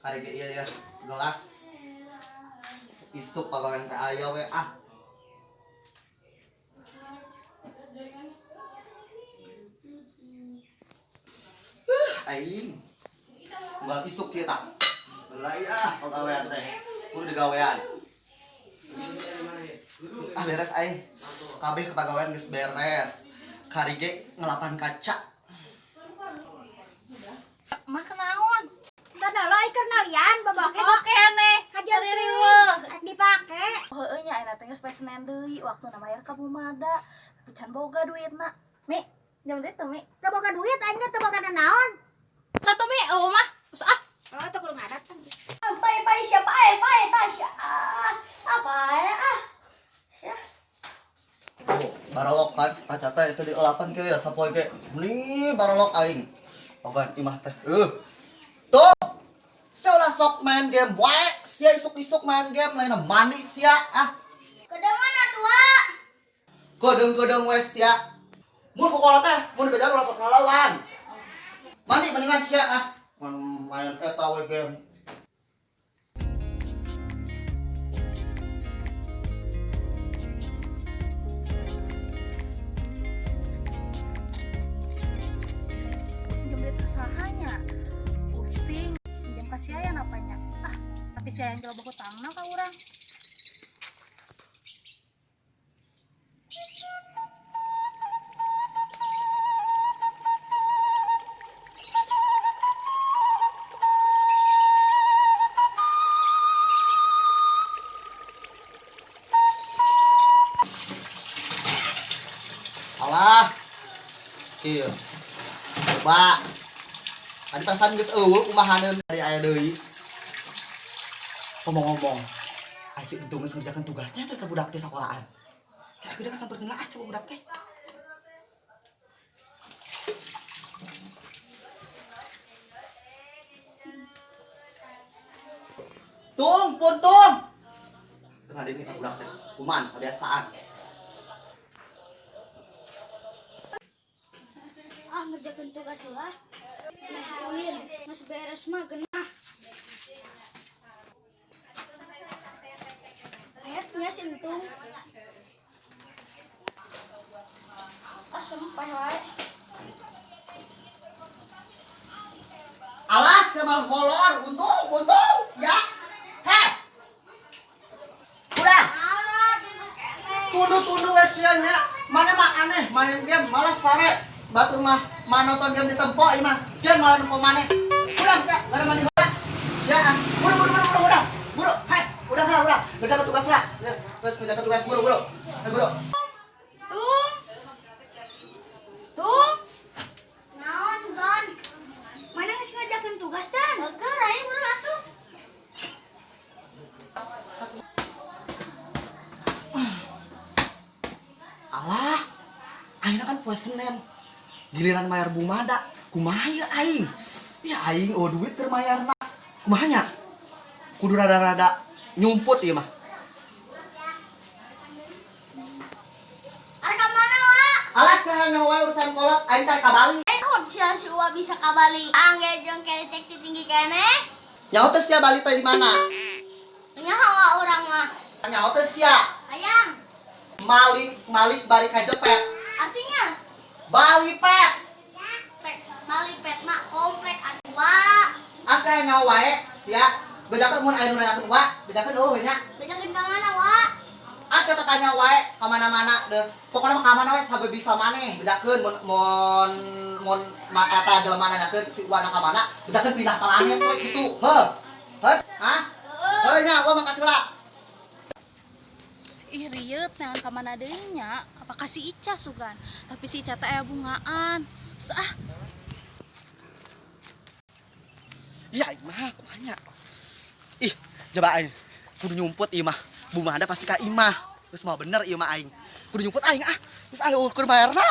Kari ge ieu ya gelas. Isuk pagawean teh aya we ah. Aing. Unggal isuk kieu tah. Belai ah pagawean teh. Kudu digawean. Ah beres aing. Kabeh kepagawean geus beres. Kari ge ngelapan kaca. Mah kenaon? Entar dulu ai keur nalian babako. Sok keneh. Kajar riweuh. Rek dipake. Heueuh nya ayeuna teh geus poe Senin deui, waktuna mayar ka Bumada. Tapi can boga duitna. Mi, jam duit teu, Mi? Teu boga duit aing ge teu boga nanaon. Satu Mi, eueuh mah. Geus ah. Oh, teu kudu ngadat kan. Pai pai siapa eh pai Tasya ah apa ya ah siapa. Tuh, barolok kan kaca teh itu dielapan kieu ya sapoe ge. Meni barolok aing. Ogan imah teh. Tuh. Sia ulah sok main game wae, sia isuk-isuk main game lain mandi sia ah. Kedeng mana tua? Kedeung-kedeung we sia. Mun pokona teh mun dibejan ulah sok ngalawan. Mandi mendingan sia ah. Mun main eta we game. Jam duit ka saha nya? Pusing. Jam ka si Ayan apanya? Ah, tapi si Ayan jauh hutangna ka urang. Alah. Kieu. Coba. Tadi perasaan geus eueuh kumahaneun dari aya deui. Ngomong-ngomong, ai si Entung geus ngerjakeun tugasnya teh ka budak teh sakolahan. Kira-kira sampeurkeun lah ah coba budak teh. Tung, puntung. Tengah dini ka budak teh. Kuman kebiasaan. Ah ngerjakan tugas lah. Meh ulin geus beres mah genah. Ayat nya si Entung. Ah sempai wae. Alas, sia malah molor, untung, untung, sia. Heh. Udah. Tunduh-tunduh we sia nya. Mana mah aneh main game malah sare. Batur mah mah nonton game di tempo ieu mah. Game malah nempo maneh. Udah sia, gara mandi heula. Sia ah. Buru buru buru buru udah. Buru, heh, udah udah udah. Ngerjakan tugas lah. Geus, geus ngerjakan tugas buru buru. Heh, buru. Tung. Tung. Naon Zon? Mana geus ngerjakeun tugas can? Heueuh, aing buru asup. Alah, ayeuna kan poe Senin. Giliran mayar Bumada, kumaha ieu aing? Ya aing oh duit keur mayarna. Kumaha nya? Kudu rada-rada nyumput ieu mah. Arek ka mana wa? Alah saha nyaho wae urusan kolot, aing teh ka Bali. Eh naon sia si Uwa bisa ka Bali? Angge jeung kerecek ti tinggi keneh. Nyaho teh sia Bali teh di mana? Nyaho wa urang mah. Nyaho teh sia Hayang. Malik Malik balik ka Jepet. Artinya Bali pet. pet Bali pet mah komplek atuh wa. Asa nyaho wae sia. Bejakeun mun aya nu nanyakeun wa, bejakeun eueuh we nya. Bejakeun ka mana wa? Asa tatanya wae ka mana-mana deh. Pokona mah ka mana wae sabe bisa maneh. Bejakeun mun mun mun ma eta jelema nanyakeun si Uwana ka mana, bejakeun pindah planet we kitu. Heuh. Heuh? Hah? Heuh nya, Uwa mangkat heula. Ih rieut neangan ka mana deui nya? Apakah si Ica sugan? Tapi si Ica teh aya bungaan. Geus ah. Ya aing mah kumaha nya. Ih, coba aing kudu nyumput ieu mah. Bumada pasti ka imah. Geus mah bener ieu mah aing. Kudu nyumput aing ah. Geus ah ukur bayarna.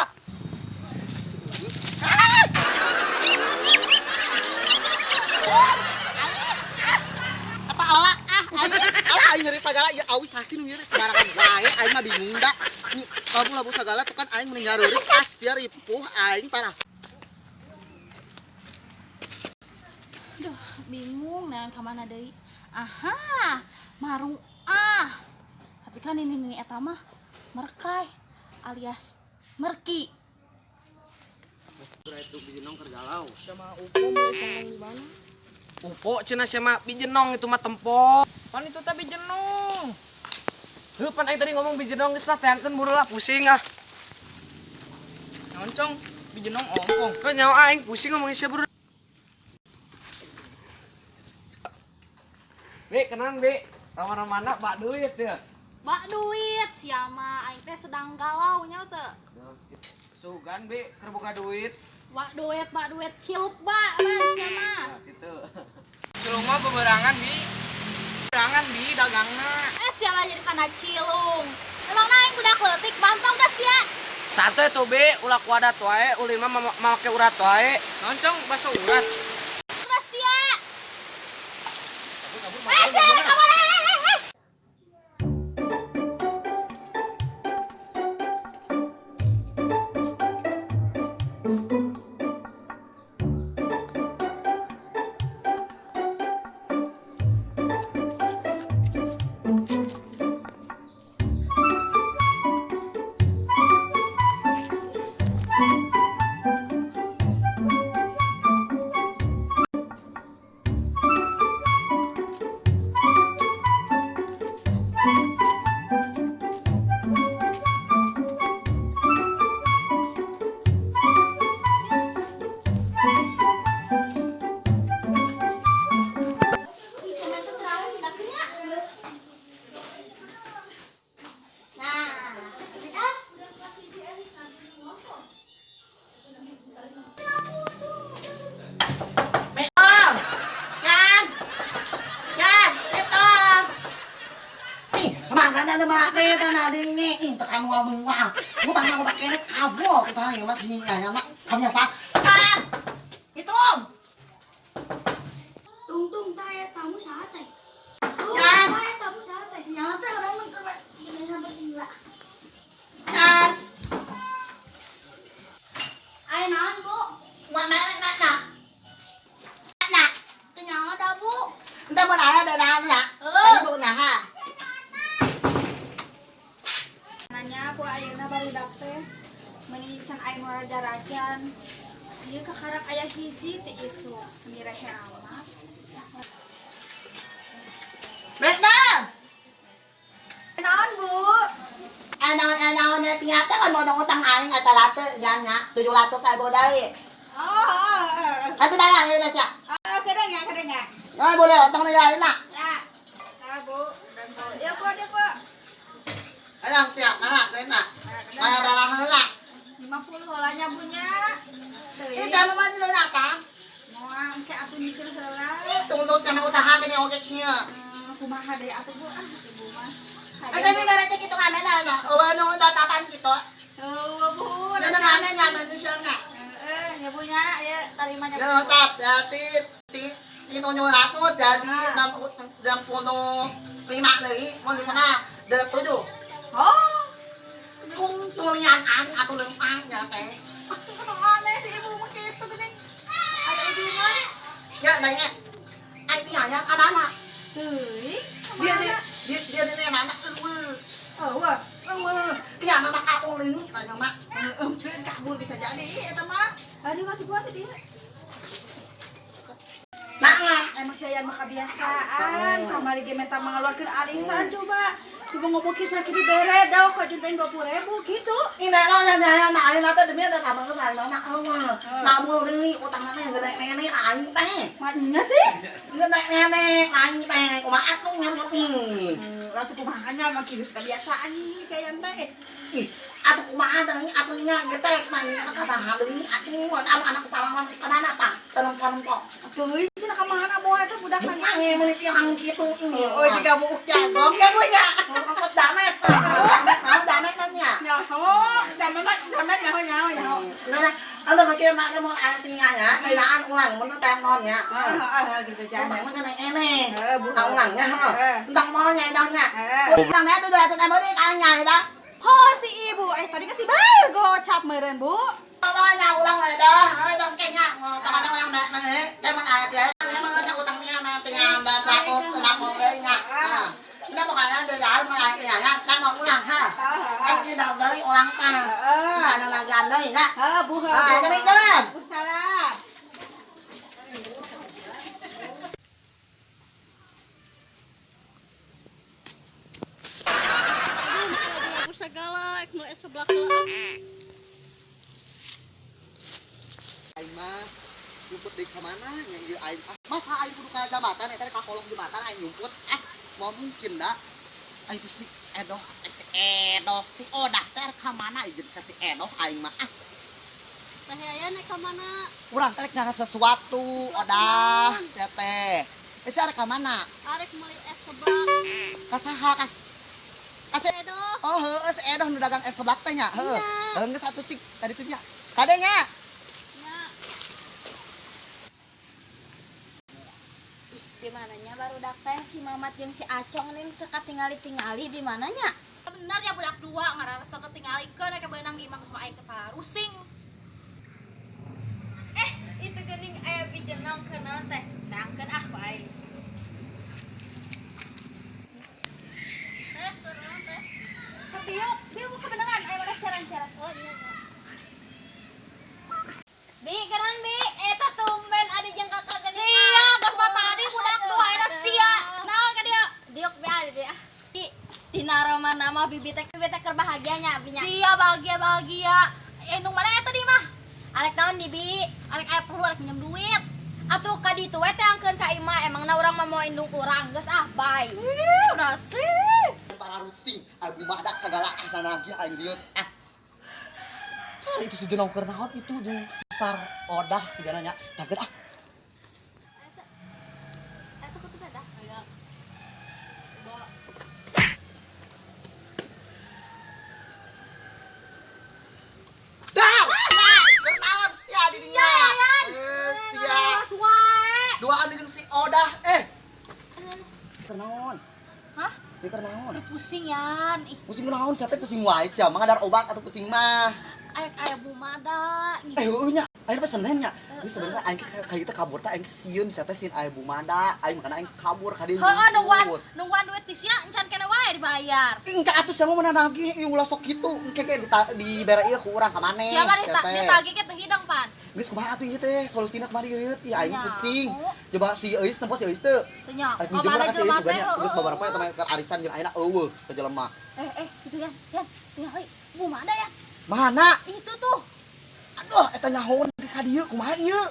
Apa ala ah aing. Alah aing nyeri sagala ieu awi sasi nu nyeri sembarangan wae aing mah bingung da. Labu-labu sagala tuh kan aing mun nyareurik ah sia ripuh aing parah. Aduh, Bingung neangan ka mana deui. Aha, marung ah. Tapi kan ini nini eta mah merkai alias merki. Itu bijenong keur galau. Sama Upo mulai ngomong di mana? Upo cenah sia mah bijenong itu mah tempo. Pan itu teh bijenong. Heuh pan aing tadi ngomong bijenong geus lah teangkeun buru lah pusing ah. Naon cong? Bijenong ompong. Heuh nyawa aing pusing ngomongin sia buru. Bi, kenan Bi. Ramana-ramana bak duit ya. Bak duit siama aing teh sedang galau nya teu. Sugan Bi, keur boga duit. Bak duit ciluk bak lah siama. Nah, gitu. Cilung mah beberangan bi. Beberangan bi dagangna. Eh siapa jadi kana cilung? Emang aing budak leutik pantau dah sia. Santai tuh Bi, ulah kuadat wae, ulin mah make urat wae. Naon cong bakso urat. Udah sia. Eh sia kamar eh. Nah, ah. Meong. Yan. Yan, ito. Ih, kemana ada mate kan ada ini, ih tekan ngomong wah. Utang aku pakai ini kabur kita nih masih ya mak kami ya Kan. Hitung. Tungtung tah aya tamu saha teh? Yan. Tah aya tamu saha teh? Nyawa teh urang mah coba gini sampai gila. Yan. Aya naon, Bu? Wah, mak mak nak. Nak. Teu nyaho da, Bu. Entah mau nanya beda nak. Ibu nah. Nanya bu ayeuna barudak teh meuni can aing raja-rajan. Ieu kakarak aya hiji ti isuk meni rehe amat. Beda. Naon, Bu? Anaon-anaon na tingata kan mau utang aing atau late ya nya 700 ribu dari. Oh, oh, oh. Atu bayar ya Nasya. Oh, kadang ya, kadang ya. Oh, boleh utang na yain nak. Ya. Ah, Bu, dan Bu. Ya, Bu, ya, Bu. Alang siap mana lain nak. Nah, kadang Mana darah heula. 50 holanya bunya. Ih, kamu mah dulu nak kang. Moal engke atuh nyicil heula. Tunggu sama usaha gini oke kieu. Kumaha deui atuh Bu ah ibu mah. Asa ni mere cek itu ngamen na. Oh, anu tatapan gitu. Eueuh Bu. Nana ngamen ngamen sih nga. Heeh, ya Bu nya, ya tarimanya. Ya tetap jadi ti ti 700 jadi 65 deui mun di sana 7. Oh, Kutulian aing atuh lempang nya teh. aneh si ibu mah kitu geuning. Aya ibu mah. Ya nanya. Aing tinggalnya ka mana? Teuing. Dia dia dia dia dia mana? Eueuh. Eueuh. Eueuh. Tinggal nama kauling tanya mak. Heeh, kabur bisa jadi eta mah. Aduh, atuh gua teh dia. Nah, Emang si Ayan mah kebiasaan, kamari ge minta mengeluarkan arisan coba. Coba ngomong kieu cenah kieu dibere dah kok juntain 20.000 gitu. Ini lo nanya mak aing teh demi ada tambang tuh dari mana eueuh. Nabul deui utang teh gede nenek aing teh. Maknya sih. Gede nenek aing teh kumaha atuh nya ih. Ratu kumaha nya emang kieu kebiasaan si Ayan teh. Ih, atuh kumaha deui atuh nya ieu teh mah kata deui atuh anu anak pahlawan ka mana tah? Tenang-tenang kok. Teuing cenah ka mana boa eta budak sana. Nangis meuni piang kitu ih. Oh, jika buuk jagong ya Bu nya. Angkot damet. Damet naon damet nya. Nyaho, damet mah damet nyaho nyaho nyaho. Nah, kalau pakai mak mau tinggalnya, kailangan ulang, mun teh mohonnya. Ah, ah, gitu Jangan jangan. mah kena ene. Eh, Bu. Tang ulangnya, heeh. Tentang mohonnya endangnya. Eh. Utangnya tuh 200 ribu deh kayaknya ya dah. Oh, si ibu. Eh, tadi kasih bayar gocap meureun, Bu. Pokoknya ulang lah dah. Eh, dong kayaknya. Tang ulang mana? Teh mana ya? Teh mana utang Nambah 150 deui nya. Nah, pokoknya di dalam mah aya kan mau ulang ha. Di dalam deui ulang tah. Sana nagan deui nya. Heeh, Bu. Ah, salam. Salam. Aduh, labu-labu segala, ek meuli seblak heula. Aing mah nyumput deui ka mana nya ieu aing ah. Masa aing kudu ka jambatan eta ka kolong jembatan aing nyumput ah. Mau mungkin da. Aing teh si Edoh, si Edoh, si Odah teh ka mana ieu ka si Edoh aing mah ah. Teh Yayan naik ka mana? Urang teh rek nyahan sesuatu, Odah, sia teh. Eh, sia rek ka mana? Arek meuli es seblak. Ka saha kas ka si Edoh. Oh, heeh, si Edoh nu dagang es seblak teh nya. Heeh. Iya. Heuh, geus atuh cik tadi tuh nya. Kade nya. Nya. Di mananya barudak teh si Mamat jeung si Acong nih teu katingali-tingali di mananya? Bener ya budak dua ngarasa ketinggalikeun aya beunang di imah geus mah aing teh parusing. Eh, itu geuning aya pijenong keur naon teh? Dangkeun ah ku aing. Teh, turun teh. Bieu, bieu kebenaran aya mana siaran-siaran. Oh, iya nya. Bi, kenaon bi? Eta tumben adi jeung kakak geuning. Sia, geus mah tadi budak dua eta sia. Naon ka dieu? Diuk be adi dia. Bi, dina romana mah bibi teh keur bahagianya bi nya. Sia bahagia-bahagia. Eh, nu mana eta di mah? Arek naon di bi? Arek aya perlu arek minjem duit. Atuh ka ditu we teh angkeun ka imah emangna urang mah mau indung urang geus ah bye. Ih, udah sih. Para rusing, aing madak segala ah nanagi aing dieu. Ah. Ah, itu si jenong keur naon itu jeung sar Odah sigana nya. Tageut ah. Eta kutu dah. Aya. Coba. Dah. Keur naon sia di dinya? Eh, sia. Wae. Duaan jeung si Odah eh. Keur naon? Hah? Si keur naon? Pusing yan. Ih, Pusing naon sia teh pusing wae sia, mangadar obat atau pusing mah. aya aya bumada. Eh, heueuh nya. Aing mah Senin nya. Geus sebenarnya aing ka ieu teh kabur teh aing sieun sia teh sieun aya bumada, aing makana aing kabur ka dieu. Heeh, nungguan nungguan duit di sia encan kene wae dibayar. Engke atuh sia mah mana nagih ieu ulah sok kitu. Engke ge dibere ieu ku urang ka maneh. Siapa sia teh. ditagih ke teu hidang pan. Geus kumaha atuh ieu teh solusina kemari rieut. Ih aing Nya, pusing. oh. Coba si Euis nempo si Euis teu. Teu nya. Aing minjem Kamana ka si Euis jelema juga teh, nya. Geus heueuh. babarapa eta mah keur arisan jeung ayeuna eueuh ka jelema. Eh, itu yan, yan, tinggal bumada ya. Mana? Itu tuh. Aduh, eta nyahoan ka dieu kumaha ieu?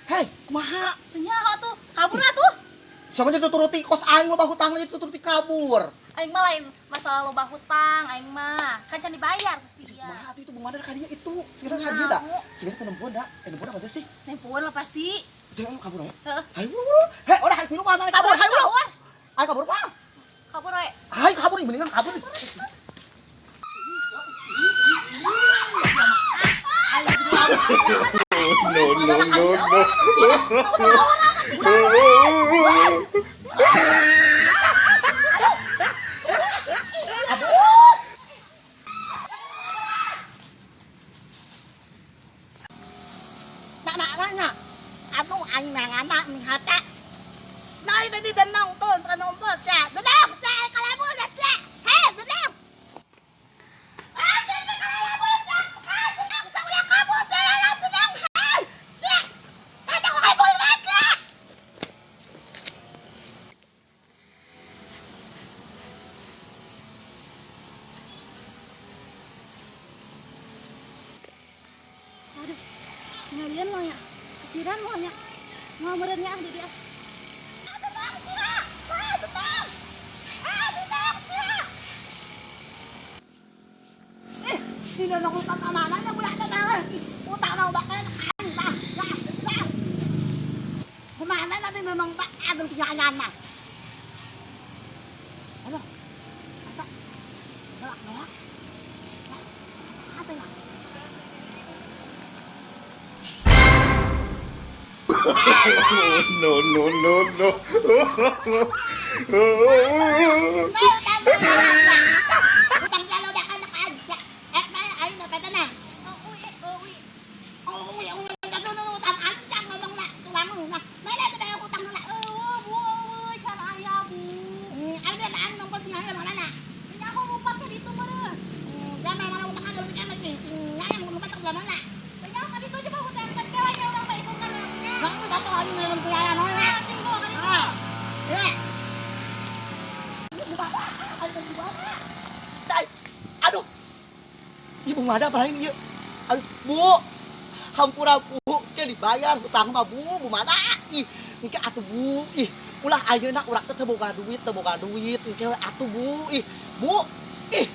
Hei, kumaha? Teu nyaho tuh. Kabur atuh. Siapa jadi tuturuti kos aing loba hutang lagi tuturuti kabur. Aing mah lain masalah loba hutang aing mah. Kan can dibayar pasti dia. Kumaha atuh itu bumada ka dieu itu. Segera ka dieu da. Segera teh nempoan da. Eh nempoan apa teh sih? Nempoan lah pasti. Jangan kabur we. Heeh. Hayu buru. Hei, udah hayu buru mana kabur, hayu buru. Ayo kabur pa. Kabur we. Hayu kabur mendingan kabur. No, no, no, no. Nak nak nak nak. Aduh aing nang anak mihata. Nah itu di denong tuh, denong tuh, sia. Denong, sia, kalebur sia. Hei, denong. Ah, sia, kalebur sia. Ah, denong, sia, ulah kabur sia, lah, denong, hei. Sia. Kadang kabur banget, sia. Aduh, ngalian mau ya, keciran mau ya, mau merenya ah di dia. Tenang, sia. Ah, tenang. Ah, tenang, sia. Eh, di denong utang ka mana nya budak teh. Utang na bakal aing tah. Lah, lah. Kemana nanti denong tak aduh tingalan mah. Aduh. Ata. Nolak, nolak. Apa ya? No, no, no, no. Utang lalo ba anak aja. Eh, may ay na pata na. Oh, uy, uy, utang anjang ngomong na, tulang na. May na tayo utang na. Oh, oh, oh. Ibu mada apa lain ieu? Aduh, Bu. Hampura Bu, ke dibayar hutang mah Bu, Bu mada. Ih, engke atuh Bu. Ih, ulah ayeuna urang teh teu boga duit, teu boga duit. Engke we atuh Bu. Ih, Bu. Ih.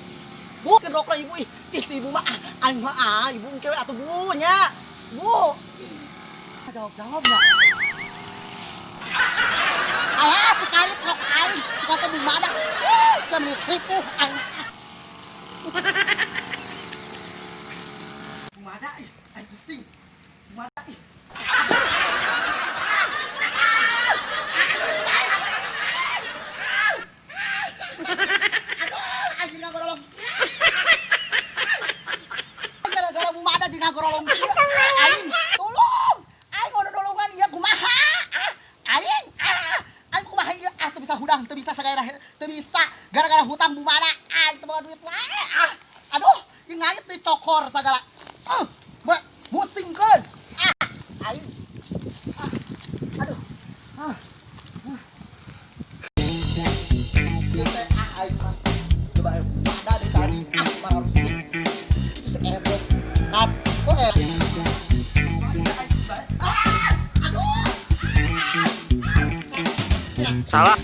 Bu, kedok lah ibu ih. Ih, si ibu mah ah, aing mah ah, ibu engke we atuh Bu nya. Bu. Jawab-jawab enggak? Alah, sekali rok aing, suka teh Bu Mada. Ih, semit ripuh aing. Bu Mada ih, aing pusing. Bu Mada ih. Aduh, aing ngagorolong. Gara-gara Bu Mada jeung ngagorolong kieu. Aing, tolong. Aing ngodolongan ieu kumaha? Ah, aing, ah, aing kumaha ieu? Ah, teu bisa hudang, teu bisa sagara, teu bisa gara-gara hutang Bu Mada. Aing teu boga duit wae. Ah, aduh, ieu ngait dicokor sagala. Ah, musingkeun. Ah, aing. Ah, aduh. Ah. Ah. Ieu teh ah aing mah. Coba aing Bu Mada dari tadi ah marah. Itu si Ebo. Kat, kok eh. Ah, aduh. Salah.